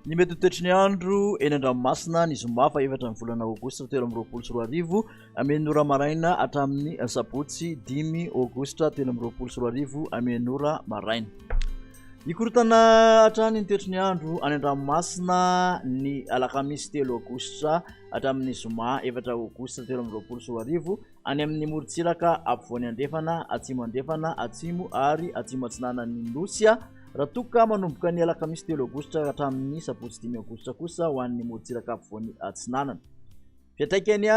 Ny mety ho toetry ny andro eny an-dranomasina ny zoma faha-efatra ny volana aogositra 2023 amin'ny ora maraina hatramin'ny sabotsy 5 aogositra 2023 amin'ny ora maraina. Hikorontana hatrany ny toetry ny andro any an-dranomasina ny alakamisy 3 aogositra hatramin'ny zoma 4 aogositra 2023 any amin'ny morontsiraka afovoany andrefana, atsimo andrefana, atsimo ary atsimo atsinanan'ny Nosy, raha toa ka manomboka ny alakamisy 3 aogositra hatramin'ny sabotsy 5 aogositra kosa ho an'ny morontsiraka afovoany atsinanana. Fiantraikany,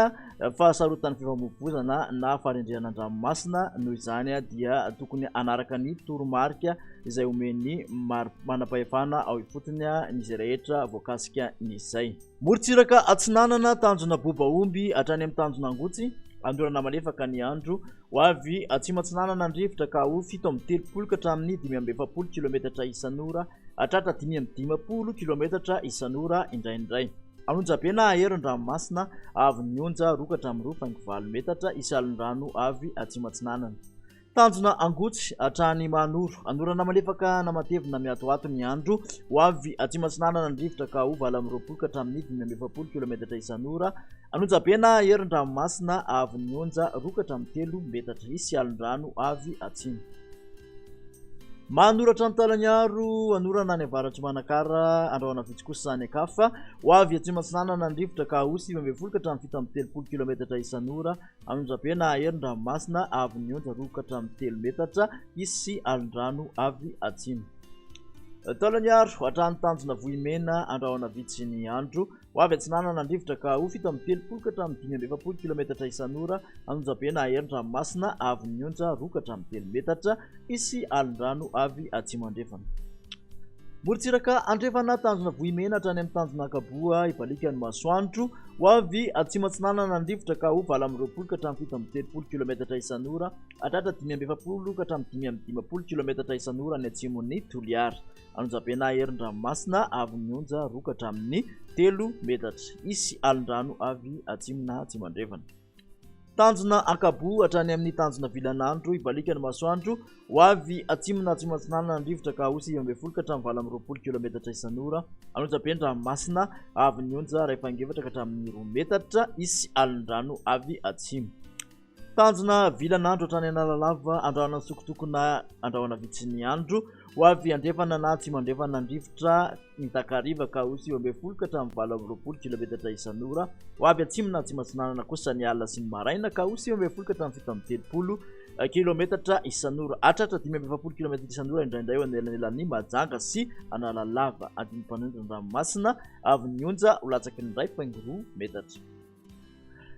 fahasarotan'ny fifamoivoizana na faharendrehana an-dranomasina, noho izany dia tokony hanaraka ny toromarika izay omen'ny mari-manam-pahefana ao ifotony ny izay rehetra voakasika n'izay. Morontsiraka atsinanana, tanjona boba omby hatrany amin'ny tanjona angotsy, andorana malefaka ny andro. Ho avy atsimo atsinanana ny rivotra ka ho 37 ka hatramin'ny 45 kilometatra isan'ora, hatratra 55 kilometatra isan'ora indraindray. An'Onjabe na Ahery ny ranomasina, haavon'ny onja 2 ka hatramin'ny 2,8 metatra, hisy alon-drano avy atsimo atsinanana. Tanjona Angotsy hatrany Mahanoro. Anorana malefaka na matevina miatoato ny andro. Ho avy atsimo atsinanana ny rivotra ka ho 28 ka hatramin'ny 45 kilometatra isan'ora. An'Onjabe na Herin-dranomasina avy ny onja 2 ka hatramin'ny 3 metatra. Hisy alon-drano avy atsimo. Mahanoro hatrany Taolagnaro, anorana any avaratr'i Manakara, andrahona vitsy kosa any an-kafa. Ho avy atsimo atsinanana ny rivotra ka ho 19 ka hatramin'ny 37 kilometatra isan'ora. Anonjabe na Herin-dranomasina avy ny onja 2 ka hatramin'ny 3 metatra, hisy alin-drano avy atsimo. Taolagnaro, hatrany Tanjona Vohimena, andrahona vitsy ny andro. Ho avy atsinanana ny rivotra ka ho 37 ka hatramin'ny 45 kilometatra isan'ora. Anonjabe na Herin-dranomasina avy ny onja 2 ka hatramin'ny 3 metatra, hisy alin-drano avy atsimo andrefana. Morontsiraka andrefana, Tanjona Vohimena hatrany amin'ny Tanjona Ankaboa, hibaliaka ny masoandro. Ho avy atsimo atsinanana ny rivotra ka ho 28 ka hatramin'ny 37 kilometatra isan'ora, hatratra 45 ka hatramin'ny 55 kilometatra isan'ora any atsimon'ny Toliara. Anonjabe na Herin-dranomasina, avy ny onja 2 ka hatramin'ny 3 metatra. Hisy alin-drano avy atsimo na atsimo andrefana. Tanjona Ankaboa hatrany amin'ny tanjona Vilanandro, hibaliaka ny masoandro. Ho avy atsimo na atsimo atsinanana ny rivotra ka ho 19 ka hatramin'ny 28 kilometatra isan'ora. Anonjabe ny ranomasina, avy ny onja 1,4 ka hatramin'ny 2 metatra, hisy alin-drano avy atsimo. Tanjona Vilanandro hatrany Analalava, andrahona sokotoko na andrahona vitsy ny andro. Ho avy andrefana na atsimo andrefana ny rivotra ny takariva ka ho 19 ka hatramin'ny 28 kilometatra isan'ora. Ho avy atsimo na atsimo atsinanana kosa ny alina sy ny maraina ka ho 19 ka hatramin'ny 37 kilometatra isan'ora. Hatratra 45 kilometatra isan'ora indraindray eo anelanelan'ny Mahajanga sy Analalava. Andin'ny ranomasina avy ny onja ho latsaky ny 1,2 metatra.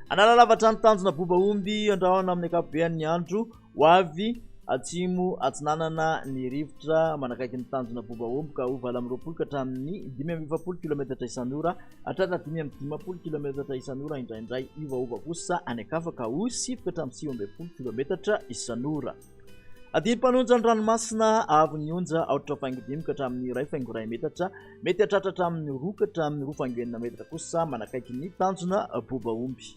Analalava hatrany tanjona boba omby andrahona amin'ny ankapobeny ny andro ho avy atsimo atsinanana ny rivotra manakaiky ny tanjona boba omby ka ho 28 ka hatramin'ny 45 kilometatra isan'ora hatratra 55 kilometatra isan'ora indraindray hiovaova kosa any an-kafa ka ho 9 ka hatramin'ny 19 kilometatra isan'ora. Adim-panonja ny ranomasina avo ny onja 4.5 ka hatramin'ny 1.1 metatra, mety hatratra hatramin'ny 2 ka hatramin'ny 2.6 metatra kosa manakaiky ny tanjona boba omby.